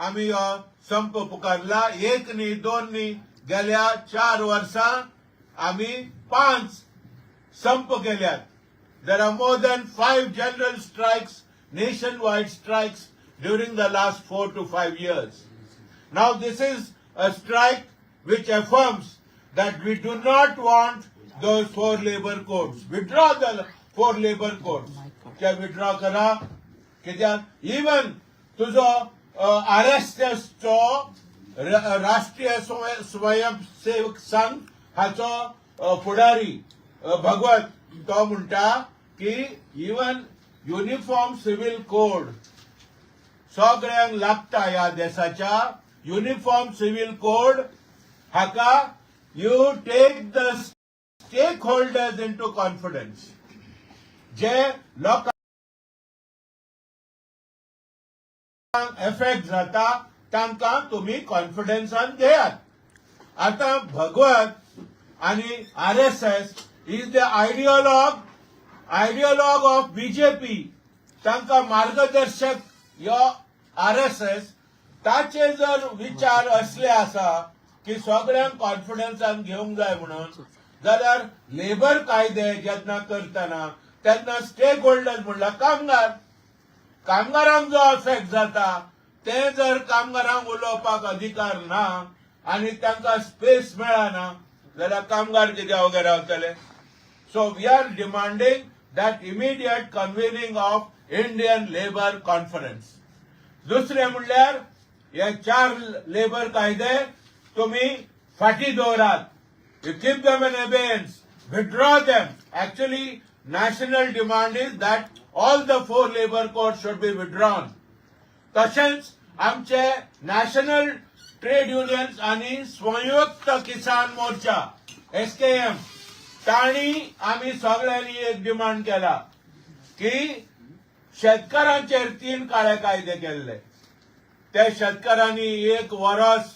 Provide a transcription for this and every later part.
आमी हो संप पुकारला. एक न्ही, दोन न्ही, गेल्या 4 वर्सां आमी पांच संप केल्यात. There are more than five general strikes, nationwide strikes during the last 4 to 5 years. Now, this is a strike which affirms that we do not want those four labor codes. Withdraw the four labor codes. ते withdraw करा. कित्याक even तुजो आरएसएसचो, राष्ट्रीय स्वयंसेवक संघ हाचो फुडारी भगवत, तो म्हणटा की इवन युनिफॉर्म सिव्हिल कोड सगळ्यांक लागता. ह्या देशाच्या युनिफॉर्म सिव्हिल कोड हाका you take the stakeholders into confidence, जे लोकांक एफेक्ट जाता तांकां तुमी कॉन्फिडन्सान घेयात. आतां भगवत आणि RSS is the ideologue of BJP. तांकां मार्गदर्शक यो आरएसएस. ताचे जर विचार असले आसा की सगळ्यांक कॉन्फिडन्सान घेवंक जाय म्हणून, जाल्यार लेबर कायदे जेन्ना करतना तेन्ना स्टेक होल्डर्स म्हणल्यार कामगार, कामगारांक जो अफेक्ट जाता ते जर कामगारांक उलोवपाक अधिकार ना आनी तांकां स्पेस मेळना जाल्यार कामगार कित्याक वगैरे रावतले? So we are demanding that immediate convening of Indian Labour Conference. दुसरें म्हणल्यार हे चार लेबर कायदे तुम्ही फाटी दवरात. You keep them in abeyance, withdraw them. Actually, national demand is that all the four labour code should be withdrawn. तशेंच आमचे नॅशनल ट्रेड युनियन्स आणि संयुक्त किसान मोर्चा, एसकेएम, तांणी आमी सगळ्यांनी एक डिमांड केला की शेतकारांचेर तीन काळे कायदे केल्ले. ते शेतकारांनी एक वरस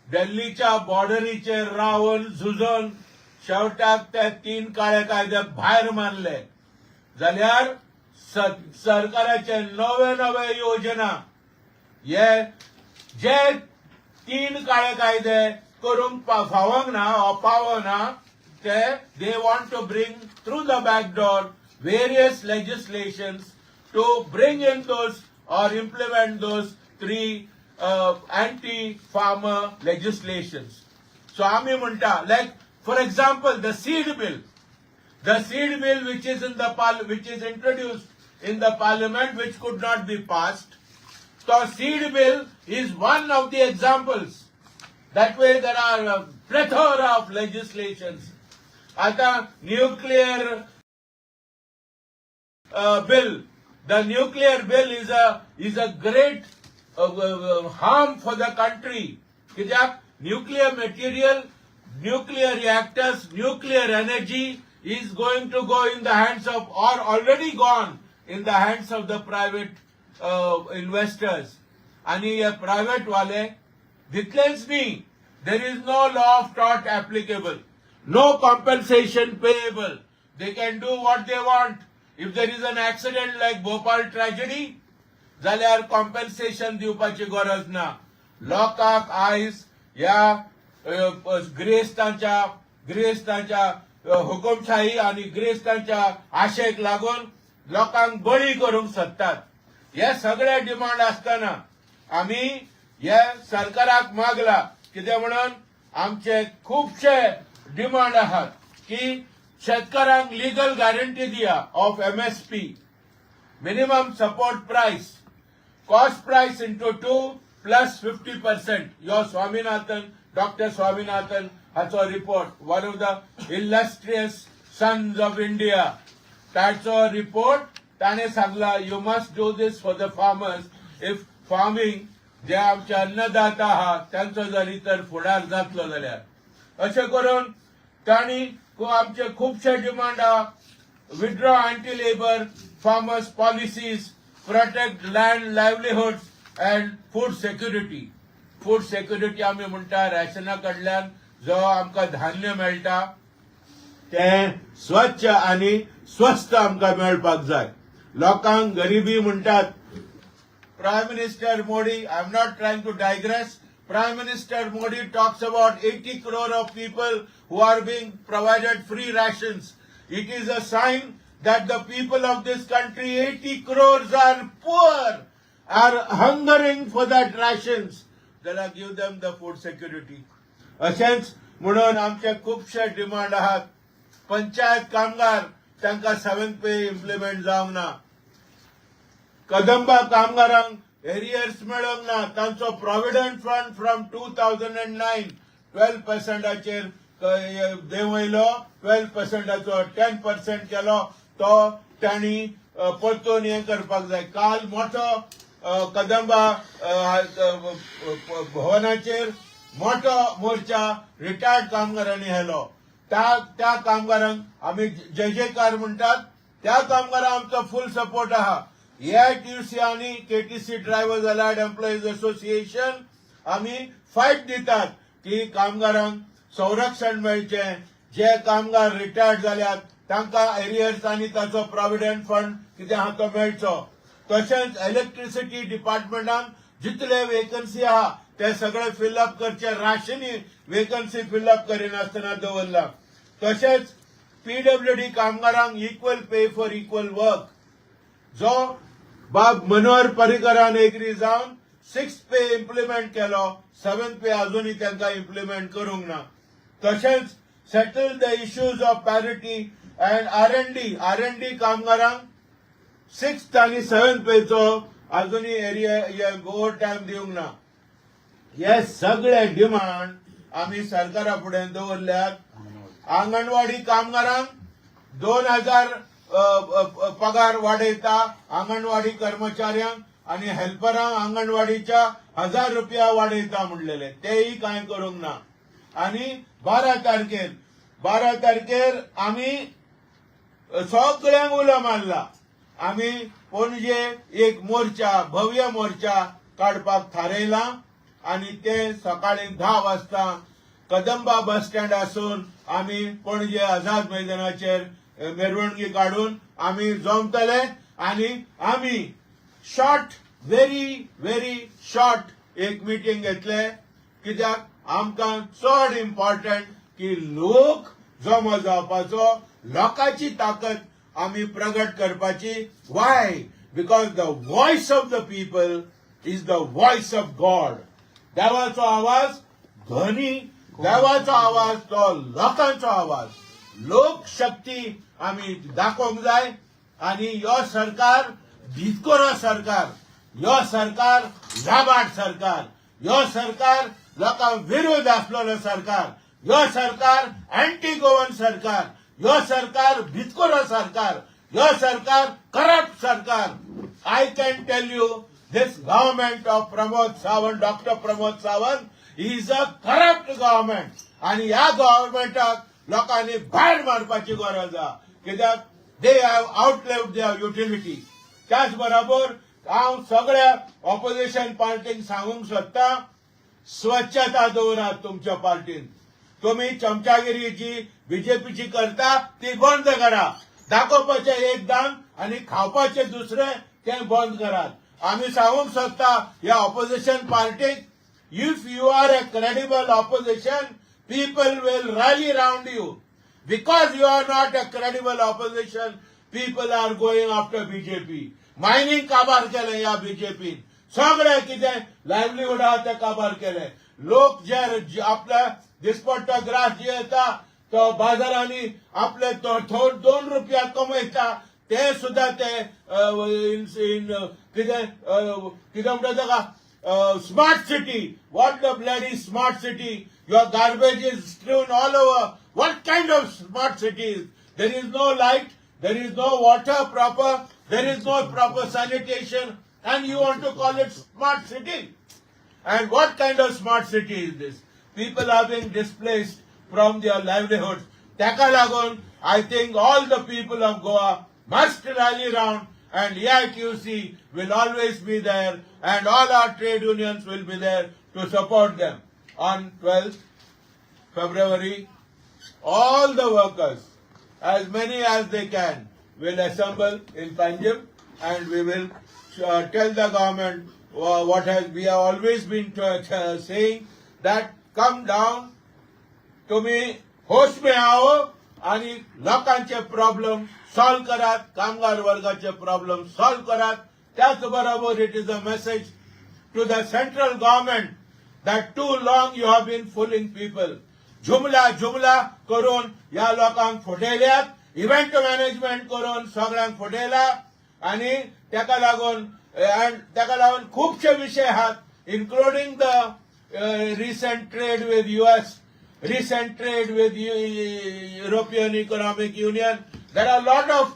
दिल्लीच्या बॉर्डरीचेर रावन झुजून शेवटाक ते तीन काळे कायदे भायर मारले, जाल्यार सरकाराचे नवे नवे योजना हे जे तीन काळे कायदे करूंक फावंक ना वा पावना, ते they want to bring through the back door various legislations to bring in those or implement those three anti farmer legislations. So आमी म्हणटा, like for example, the seed bill. The seed bill which is introduced in the parliament, which could not be passed. So seed bill is one of the examples. That way there are a plethora of legislations. आता nuclear bill. The nuclear bill is a great harm for the country. कित्याक nuclear material, nuclear reactors, nuclear energy is going to go in the hands of or already gone in the hands of the private investors. आणि हे private वाले दितलेच न्ही. There is no law of tort applicable, no compensation payable. They can do what they want. If there is an accident like Bhopal tragedy, जाल्यार compensation दिवपाची गरज ना. लोकांक आयज ह्या गिरेस्तांच्या हुकुमशाही आणि गिरेस्तांच्या आशेक लागून लोकांक बळी करूंक सोदतात. हे सगळे डिमांड आसतना आमी हे सरकाराक मागला. कितें म्हणून आमचे खुबशे डिमांड आहात की शेतकारांक लिगल गॅरंटी दिया of MSP, minimum support price, cost price into two plus 50%. यो स्वामीनाथन, डॉक्टर स्वामीनाथन हाचो report, one of the illustrious sons of India, ताचो रिपोर्ट. ताणें सांगला, you must do this for the farmers if farming, जे आमचे अन्नदाता आहा, तांचो जरी तर फुडार जातलो जाल्यार. अशें करून तांणी आमचे खुबशे डिमांड आहा: withdraw anti labour farmers policies, protect land, livelihoods and food security. Food security आमी म्हणटा, रॅशना कडल्यान जो आमकां धान्य मेळटा तें स्वच्छ आणि स्वस्त आमकां मेळपाक जाय. लोकांक गरिबी म्हणटात. Prime Minister Modi, I am not trying to digress, Prime Minister Modi talks about 80 crore of people who are being provided free rations. It is a sign that the people of this country, 80 crores, are poor, are hungering for that rations. जाल्यार give them the food security. अशेंच म्हणून आमचे खुबशे demand आहात. पंचायत कामगार, तांकां seven pay implement जावंक ना. कदंबा कामगारांक एरियर्स मेळोंक ना. तांचो provident fund from 2009 12 पर्संटाचेर देंवयलो, 12 पर्संटाचो 10% केलो. तो तांणी परतून हें करपाक जाय. काल मोठो कदंबा भवनाचेर मोठो मोर्चा रिटायर्ड कामगारांनी केलो. त्या त्या कामगारांक आमी जय जयकार म्हणटात. त्या कामगारांक आमचो फूल सपोर्ट आहा. एआयटीयूसी आणि KTC drivers allied employees association आमी फायट दितात की कामगारांक संरक्षण मेळचें, जे कामगार रिटायर्ड जाल्यात तांकां एरियर्स आनी ताचो प्रॉव्हिडंट फंड कितें आहा तो मेळचो. तशेंच इलेक्ट्रिसिटी डिपार्टमेंटान जितले वेकन्सी आहा ते सगळे फिलअप करचे. राशींनी वेकन्सी फिलअप करिनासतना दवरला. तशेंच पीडब्ल्यूडी कामगारांक equal pay for equal work, जो बाब मनोहर पर्रीकरान एग्री जावन सिक्स पे इम्प्लिमेंट केलो, सेवन पे अजूनही तांकां इम्प्लिमेंट करूंक ना. तशेंच settle the issues of parity and R&D. R&D कामगारांक सिक्स आनी सेवन पेचो अजूनही एरिया ओवर टायम दिवंक ना. हे सगळे डिमांड आमी सरकारा फुडें दवरल्यात. आंगणवाडी कामगारांक 2000 पगार वाडयता, आंगणवाडी कर्मचाऱ्यांक आनी हेल्परांक आंगणवाडीच्या 1000 रुपया वाडयता म्हणलेले, तेय कांय करूंक ना. आनी 12 तारखेर, 12 तारखेर आमी सगळ्यांक उलो मारला. आमी पणजे एक मोर्चा, भव्य मोर्चा काडपाक थारयला आनी ते सकाळी 10 वाजता कदंबा बस स्टँड आसून आमी पणजे आझाद मैदानाचेर मिरवणुकी काडून आमी जमतले. आनी आमी शॉर्ट, व्हेरी व्हेरी शॉर्ट एक मिटींग घेतले, कित्याक आमकां चड इम्पॉर्टंट की लोक जमो जावपाचो, लोकांची ताकद आमी प्रगट करपाची. Why? Because the voice of the people is the voice of God. देवाचो आवाज ध्वनी, देवाचो आवाज तो लोकांचो आवाज. लोकशक्ती आमी दाखोवंक जाय. आनी यो सरकार भितकोरो सरकार, यो सरकार लबाड सरकार, यो सरकार लोकां विरोध आसलेलो सरकार, यो सरकार अँटी गोवन सरकार, यो सरकार भितकोरो सरकार, यो सरकार करप्ट सरकार. I can tell you, this government of Pramod Sawant, Doctor Pramod Sawant, is a corrupt government. आणि ह्या गव्हर्नमेंटाक लोकांनी भायर मारपाची गरज आहा, कित्याक they have outlived their utility. त्याच बरोबर हांव सगळ्या ऑपोजिशन पार्टींक सांगूंक सोदता, स्वच्छता दवरात तुमच्या पार्टीन. तुम्ही चमचागिरी जी बीजेपीची करता ती बंद करा. दाखोवपाचें एक दाम आनी खावपाचें दुसरें, तें बंद करात. आमी सांगूंक सोदता ह्या ऑपोजिशन पार्टीक, if you are a credible opposition, people will rally round you. Because you are not a credible opposition, people are going after BJP. Mining काबार केलें ह्या बीजेपीन. सगळें कितें लायवलीहूड आहा तें काबार केलें. लोक जे आपल्या दिसपट्टो ग्रास जियेता, तो बाजारांनी आपले तो 2 रुपया कमयता, ते सुद्धा ते कितें कितें म्हणटा ताका, smart city. What the bloody smart city? Your garbage is strewn all over. What kind of smart city is? There is no light, there is no water proper, there is no proper sanitation, and you want to call it smart city? And what kind of smart city is this? People are being displaced from their livelihoods. ताका लागून I think all the people of Goa must rally round, and AITUC will always be there and all our trade unions will be there to support them. On 12th February, all the workers, as many as they can, will assemble in Panjim and we will tell the government what has we have always been saying, that come down, तुम्ही होश में आओ आणि लोकांचे problem solve करात, कामगार वर्गाचे problem solve करात. त्याच बरोबर it is a message to the central government that too long you have been fooling people. जुमला जुमला करून ह्या लोकांक फटयल्यात, इव्हेंट मॅनेजमेंट करून सगळ्यांक फटयला आणि ताका लागून खुबशे विशय आहात, including the recent trade with US, recent trade with European Economic Union. There are a lot of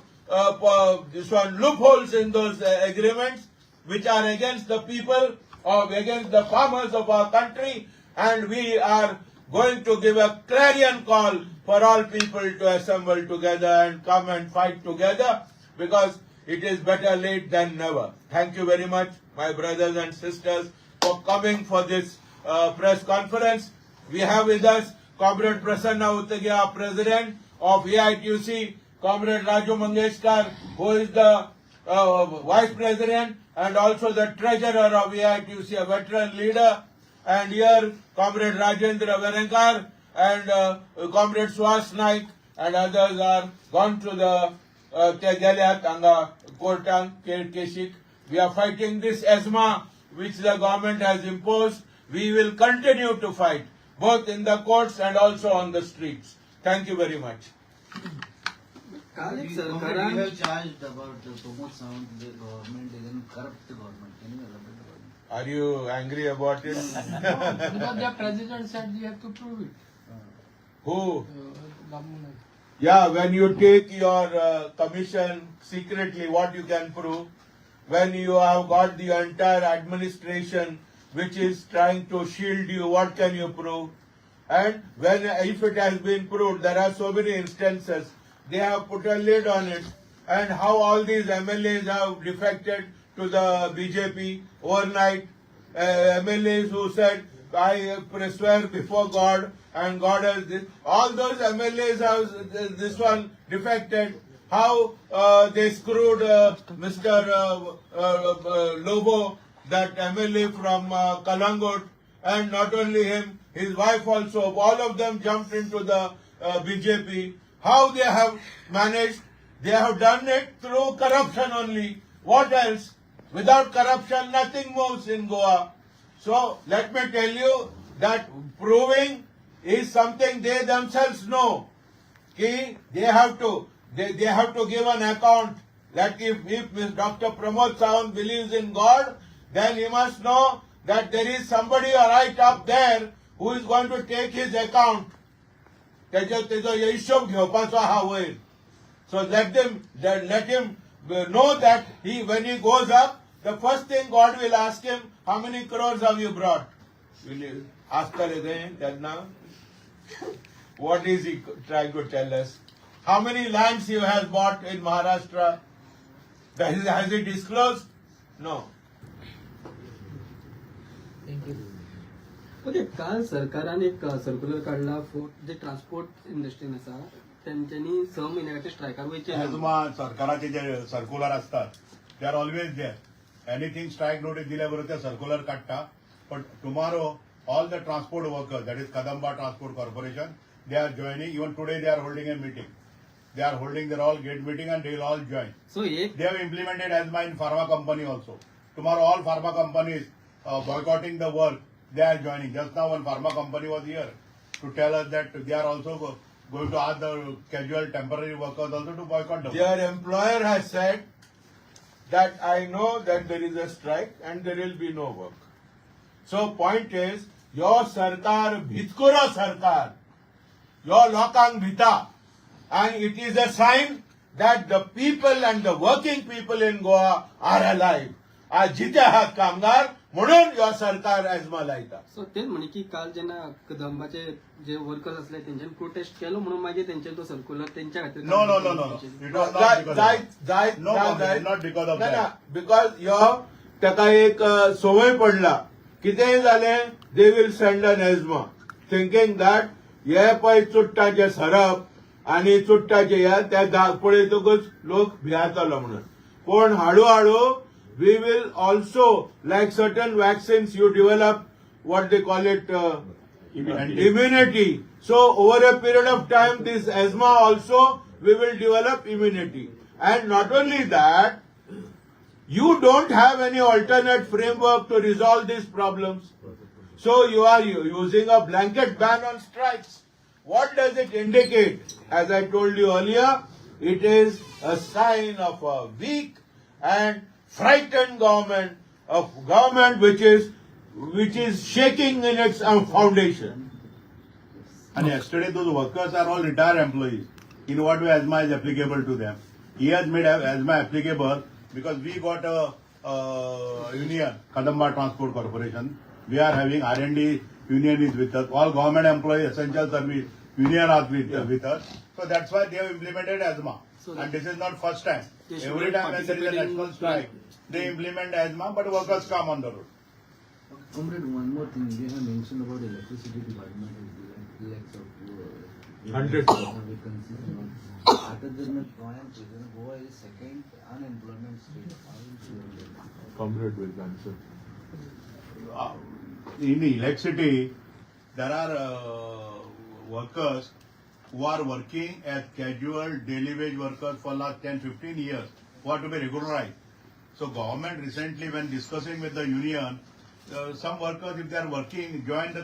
this one loopholes in those agreements which are against the people or against the farmers of our country, and we are going to give a clarion call for all people to assemble together and come and fight together, because it is better late than never. Thank you very much, my brothers and sisters, for coming for this press conference. We have with us Comrade Prasanna Utgya, President of AITUC, Comrade Raju Mangeshkar, who is the Vice President and also the Treasurer of AITUC, a veteran leader, and here Comrade Rajendra Verenkar and Comrade Suhas Naik and others are gone to the ते गेल्यात हांगा कोर्टान केशीक. We are fighting this ESMA which the government has imposed. We will continue to fight both in the courts and also on the streets. Thank you very much. काल एक You सरकारान have charged about the Pramod Sawant, the government is a corrupt government. Can you elaborate about it? Are you angry about it? Because the president said you have to prove it. Who? Damu Naik. Yeah, when you take your commission secretly, what you can prove? When you have got the entire administration which is trying to shield you, what can you prove? And when, if it has been proved, there are so many instances, they have put a lid on it. And how all these MLAs have defected to the BJP overnight. MLAs who said, "I swear before God and God has this." All those MLAs have this one defected. How they screwed Mr. Lobo, that MLA from Calangute, and not only him, his wife also, all of them jumped into the BJP. How they have managed? They have done it through corruption only. What else? Without corruption, nothing moves in Goa. So let me tell you that proving is something they themselves know. की they have to give an account that if Mr. Dr. Pramod Sawant believes in God, then he must know that there is somebody right up there who is going to take his account. तेजो तेजो हिशोब घेवपाचो आहा वयर. So let him know that he when he goes up, the first thing God will ask him, "How many crores have you brought?" Will you आसतले तें तेन्ना? What is he trying to tell us? How many lands he has bought in Maharashtra? Has he disclosed? No. Thank you. Okay, काल सरकारान एक circular काडला for J transport इंडस्ट्रीन आसा तेंच्यांनी 6 म्हयन्या खातीर स्ट्रायकार वयचे न्हू. एजमा सरकाराचे जे सर्क्युलर असतात, they are always there. Anything strike notice दिल्या बरोबर ते सर्क्युलर काडटा. पण tomorrow all the transport workers, that is Kadamba Transport Corporation, they are joining. Even today they are holding a meeting. They are holding their all great meeting and they will all join. So एक They have implemented ESMA in pharma company also. Tomorrow all pharma companies boycotting the work, they are joining. Just now one pharma company was here to tell us that they are also going to ask the casual temporary workers also to boycott the work. Their employer has said that I know that there is a strike and there will be no work. So point is, your सरकार भितकुरो सरकार, your लोकांक भिता, and it is a sign that the people and the working people in Goa are alive. आज जिते आहात कामगार म्हणून your सरकार asthma लायता. सो तेच म्हणे की काल जेन्ना कदंबाचे जे वर्कर्स असले तेंच्यांनी प्रोटेस्ट केलो म्हणून मागीर तेंचे तो सर्क्युलर तेंच्या खातीर No. It was not because of जायत that. जायत No, जायत not because of that. Because ह्यो ताका एक संवय पडला, कितेंय जालें they will send an ESMA, thinking that हे पळय चुट्टाचे सरप आनी चुट्टाचे हे त्या पळयतकूच लोक भियातलो म्हणून. पूण हळूहळू We will also, like certain vaccines, you develop what they call it immunity. So over a period of time, this asthma also, we will develop immunity. And not only that, you don't have any alternate framework to resolve these problems. So you are using a blanket ban on strikes. What does it indicate? As I told you earlier, it is a sign of a weak and frightened government, a government which is shaking in its foundation. And yesterday, those workers are all retired employees. In what way ESMA is applicable to them? He has made ESMA applicable because we got a union, Kadamba Transport Corporation. We are having R&D union is with us. All government employees, essential service union are with us. So that's why they have implemented ESMA. So And this is not first time. They should Every be time when there is a participating national strike, they implement ESMA, but workers come on the road. Comrade, one more thing, you have mentioned about electricity department, lakhs of Hundreds. Vacancies and all. आता जर मी गोंयांत पळयत Goa is second unemployment state. Comrade will answer. In electricity, there are workers who are working as casual daily wage workers for last 10, 15 years who are to be regularized. So government recently, when discussing with the union, some workers, if they are working, join the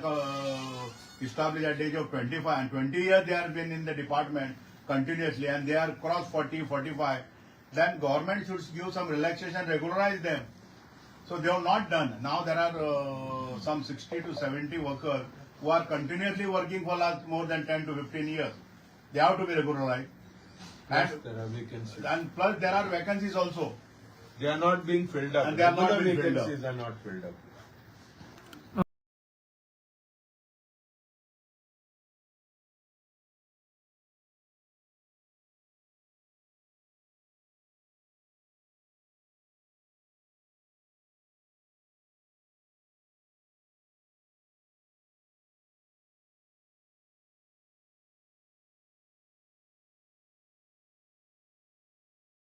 established at the age of 25 and 20 years they have been in the department continuously and they are cross 40, 45, then government should give some relaxation, regularize them. So they have not done. Now there are some 60 to 70 workers who are continuously working for last more than 10 to 15 years. They have to be regularized. Plus And, there are vacancies. And plus there are vacancies also. They are not being filled up. And they are not Regular being filled up. Vacancies are not filled up.